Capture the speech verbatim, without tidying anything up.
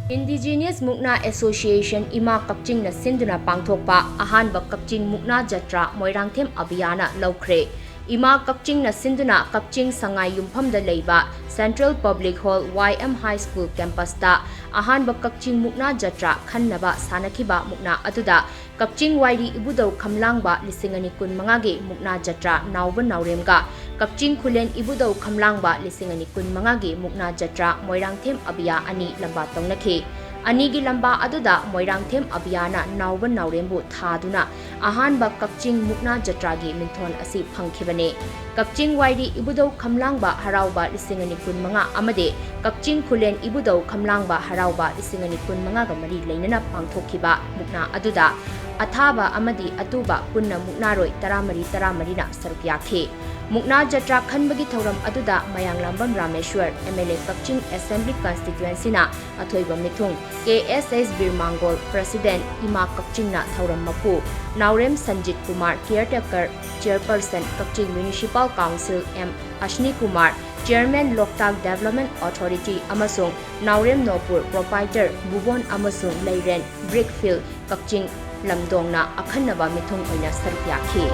Indigenous Mukna Association, ꯏꯃꯥ ꯀꯛꯆꯤꯡꯅ ꯁꯤꯟꯗꯨꯅ ꯄꯥꯡꯊꯣꯛꯄ ꯑꯍꯥꯟꯕ ꯀꯛꯆꯤꯡ ꯃꯨꯛꯅꯥ ꯖꯇ꯭ꯔꯥ ꯃꯣꯏꯔꯥꯡꯊꯦꯝ ꯑꯕꯤꯌꯥꯅ ꯂꯧꯈ꯭ꯔꯦ꯫ ꯏꯃꯥ ꯀꯛꯆꯤꯡꯅ ꯁꯤꯟꯗꯨꯅ ꯀꯛꯆꯤꯡ ꯁꯉꯥꯏ ꯌꯨꯝꯐꯝꯗ ꯂꯩꯕ Central Public Hall, Y M High School campus ꯇ ꯑꯍꯥꯟꯕ ꯀꯛꯆꯤꯡ ꯃꯨꯛꯅꯥ ꯖꯇ꯭ꯔꯥ ꯈꯟꯅꯕ ꯁꯥꯟꯅꯈꯤꯕ ꯃꯨꯛꯅꯥ ꯑꯗꯨꯗ ꯀꯛꯆꯤꯡ ꯋꯥꯏꯔꯤ ꯏꯕꯨꯙꯧ ꯈꯝꯂꯥꯡꯕ ꯂꯤꯁꯤꯡ ꯑꯅꯤ ꯀꯨꯟꯃꯉꯥꯒꯤ ꯃꯨꯛꯅꯥ ꯖꯇ꯭ꯔꯥ ꯅꯥꯎꯕ ꯅꯥꯎꯔꯦꯝꯒ ꯀꯛꯆꯤꯡ ꯈꯨꯂꯦꯟ ꯏꯕꯨꯙꯧ ꯈꯝꯂꯥꯡꯕ ꯂꯤꯁꯤꯡ ꯑꯅꯤ ꯀꯨꯟꯃꯉꯥꯒꯤ ꯃꯨꯛꯅꯥ ꯖꯇ꯭ꯔꯥ ꯃꯣꯏꯔꯥꯡꯊꯦꯝ ꯑꯕꯤꯌꯥ ꯑꯅꯤ ꯂꯝꯕꯥ ꯇꯧꯅꯈꯤ꯫ ꯑꯅꯤꯒꯤ ꯂꯝꯕꯥ ꯑꯗꯨꯗ ꯃꯣꯏꯔꯥꯡꯊꯦꯝ ꯑꯕꯤꯌꯥꯅ ꯅꯥꯎꯕ ꯅꯥꯎꯔꯦꯝꯕꯨ ꯊꯥꯗꯨꯅ ꯑꯍꯥꯟꯕ ꯀꯛꯆꯤꯡ ꯃꯨꯛꯅꯥ ꯖꯇ꯭ꯔꯥꯒꯤ ꯃꯤꯡꯊꯣꯜ ꯑꯁꯤ ꯐꯪꯈꯤꯕꯅꯤ꯫ ꯀꯛꯆꯤꯡ ꯋꯥꯏꯔꯤ ꯏꯕꯨꯙꯧ ꯈꯝꯂꯥꯡꯕ ꯍꯔꯥꯎꯕ ꯂꯤꯁꯤꯡ ꯑꯅꯤ ꯀꯨꯟꯃꯉꯥ ꯑꯃꯗꯤ ꯀꯛꯆꯤꯡ ꯈꯨꯂꯦꯟ ꯏꯕꯨꯙꯧ ꯈꯝꯂꯥꯡꯕ ꯍꯔꯥꯎꯕ ꯂꯤꯁꯤꯡ ꯑꯅꯤ ꯀꯨꯟꯃꯉꯥꯒ ꯃꯔꯤ ꯂꯩꯅꯅ ꯄꯥꯡꯊꯣꯛꯈꯤꯕ ꯃꯨꯛꯅꯥ ꯑꯗꯨꯗ ꯑꯊꯥꯕ ꯑꯃꯗꯤ ꯑꯇꯨꯕ ꯄꯨꯟꯅ ꯃꯨꯛꯅꯥꯔꯣꯏ ꯇꯔꯥꯃꯔꯤ ꯇꯔꯥꯃꯔꯤꯅ ꯁꯔꯨꯛ ꯌꯥꯈꯤ꯫ ꯃꯨꯛꯅꯥ ꯖꯇ꯭ꯔꯥ ꯈꯟꯕꯒꯤ ꯊꯧꯔꯝ ꯑꯗꯨꯗ ꯃꯌꯥꯡꯂꯥꯝꯕꯝ ꯔꯥꯃꯦꯁ꯭ꯋꯔ, M L A Kakching Assembly Constituency ꯅ ꯑꯊꯣꯏꯕ ꯃꯤꯊꯨꯡ, K S S ꯕꯤꯔ ꯃꯥꯡꯒꯣꯜ, President, ꯏꯃꯥ ꯀꯛꯆꯤꯡꯅ ꯊꯧꯔꯝ ꯃꯄꯨ, ꯅꯥꯎꯔꯦꯝ ꯁꯟꯖꯤꯠ ꯀꯨꯃꯥꯔ, Caretaker, Chairperson, ꯀꯛꯆꯤꯡ Municipal Council, M ꯑꯁꯅꯤ Kumar, Chairman, Loktak Development Authority, ꯑꯃꯁꯨꯡ ꯅꯥꯎꯔꯦꯝ ꯅꯣꯄꯨꯔ, Proprietor, ꯚꯨꯕꯣꯟ ꯑꯃꯁꯨꯡ ꯂꯩꯔꯦꯟ, Brickfield, ꯀꯛꯆꯤꯡ ꯂꯝꯗꯣꯡꯅ ꯑꯈꯟꯅꯕ ꯃꯤꯊꯨꯡ ꯑꯣꯏꯅ ꯁꯔꯨꯛ ꯌꯥꯈꯤ꯫